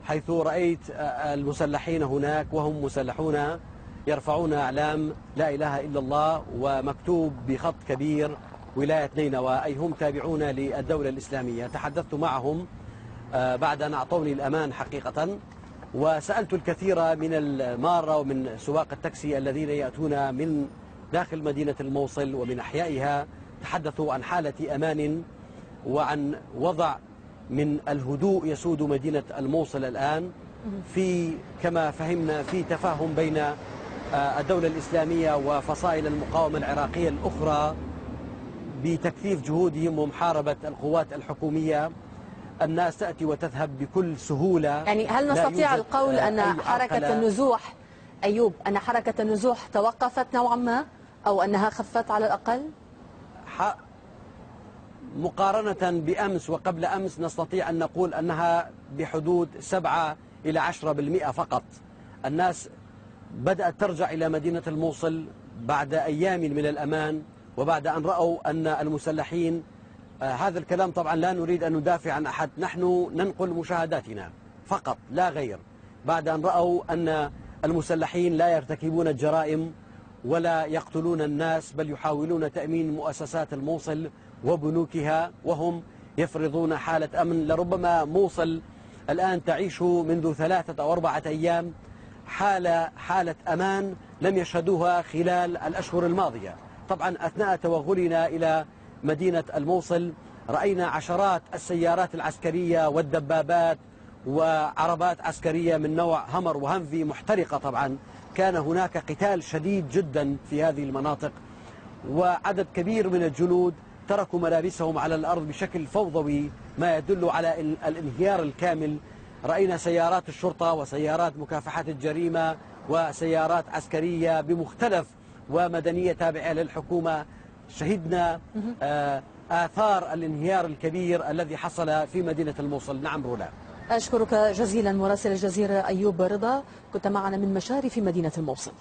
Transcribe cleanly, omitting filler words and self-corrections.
حيث رأيت المسلحين هناك وهم مسلحون يرفعون أعلام لا إله إلا الله ومكتوب بخط كبير ولاية نينوى، أي هم تابعون للدولة الإسلامية. تحدثت معهم بعد أن أعطوني الأمان حقيقة، وسألت الكثير من المارة ومن سواق التاكسي الذين يأتون من داخل مدينة الموصل ومن أحيائها. تحدثوا عن حالة أمان وعن وضع من الهدوء يسود مدينة الموصل الآن، في كما فهمنا في تفاهم بين الدولة الإسلامية وفصائل المقاومة العراقية الأخرى بتكثيف جهودهم ومحاربة القوات الحكومية. الناس تأتي وتذهب بكل سهولة. يعني هل نستطيع القول أن حركة النزوح أيوب أن حركة النزوح توقفت نوعا ما أو أنها خفت على الأقل؟ مقارنة بأمس وقبل أمس نستطيع أن نقول أنها بحدود 7 إلى 10% فقط. الناس بدأت ترجع إلى مدينة الموصل بعد أيام من الأمان، وبعد أن رأوا أن المسلحين هذا الكلام طبعا لا نريد أن ندافع عن أحد، نحن ننقل مشاهداتنا فقط لا غير. بعد أن رأوا أن المسلحين لا يرتكبون الجرائم ولا يقتلون الناس، بل يحاولون تأمين مؤسسات الموصل وبنوكها وهم يفرضون حالة أمن. لربما موصل الآن تعيش منذ 3 أو 4 أيام حالة أمان لم يشهدوها خلال الأشهر الماضية. طبعا أثناء توغلنا إلى مدينة الموصل رأينا عشرات السيارات العسكرية والدبابات وعربات عسكرية من نوع همر وهمفي محترقة. طبعا كان هناك قتال شديد جدا في هذه المناطق، وعدد كبير من الجنود تركوا ملابسهم على الأرض بشكل فوضوي، ما يدل على الانهيار الكامل. رأينا سيارات الشرطة وسيارات مكافحة الجريمة وسيارات عسكرية بمختلف ومدنية تابعة للحكومة. شهدنا آثار الانهيار الكبير الذي حصل في مدينة الموصل. نعم رولا. أشكرك جزيلا مراسل الجزيرة أيوب رضا، كنت معنا من مشارف مدينة الموصل.